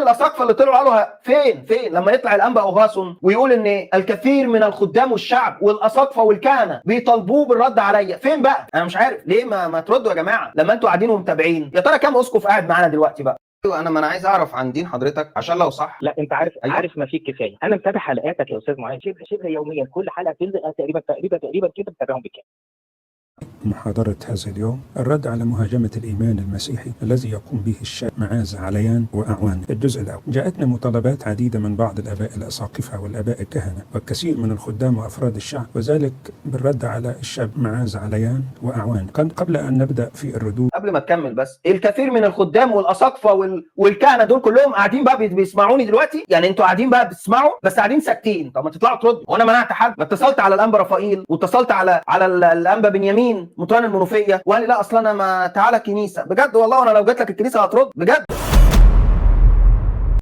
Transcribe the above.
الاساقفه اللي طلعوا قالوا فين لما يطلع الانبا اوغاسون ويقول ان الكثير من الخدام والشعب والاساقفه والكهنة بيطالبوه بالرد عليا، فين بقى؟ انا مش عارف ليه ما تردوا يا جماعة لما انتوا قاعدين ومتابعين. يا ترى كام اسقف قاعد معانا دلوقتي بقى؟ ايوه انا ما انا عايز اعرف عن دين حضرتك عشان لو صح. لا انت عارف. أيوة. عارف ما فيه كفاية. انا متابع حلقاتك يا استاذ معاذ شبه يوميا، كل حلقة بتنزل انا تقريبا تقريبا تقريبا كده متابعهم بالكامل. محاضرة هذا اليوم الرد على مهاجمة الإيمان المسيحي الذي يقوم به الشاب معاذ عليان وأعوان. الجزء الأول. جاءتنا مطالبات عديدة من بعض الآباء الأساقفة والآباء الكهنة والكثير من الخدام وأفراد الشعب، وذلك بالرد على الشاب معاذ عليان وأعوان. قبل أن نبدأ في الردود، قبل ما تكمل بس، الكثير من الخدام والاساقفه والكهنة دول كلهم قاعدين بقى بيسمعوني دلوقتي، يعني انتوا قاعدين بقى بتسمعوا بس قاعدين ساكتين. طب ما تطلعوا تردوا. وانا منعت حد؟ ما اتصلت على الانبا رفائيل واتصلت على الانبا بنيامين مطران المنوفية وقال لي لا اصل انا ما تعالى كنيسة. بجد والله انا لو جيت لك الكنيسة هترد بجد.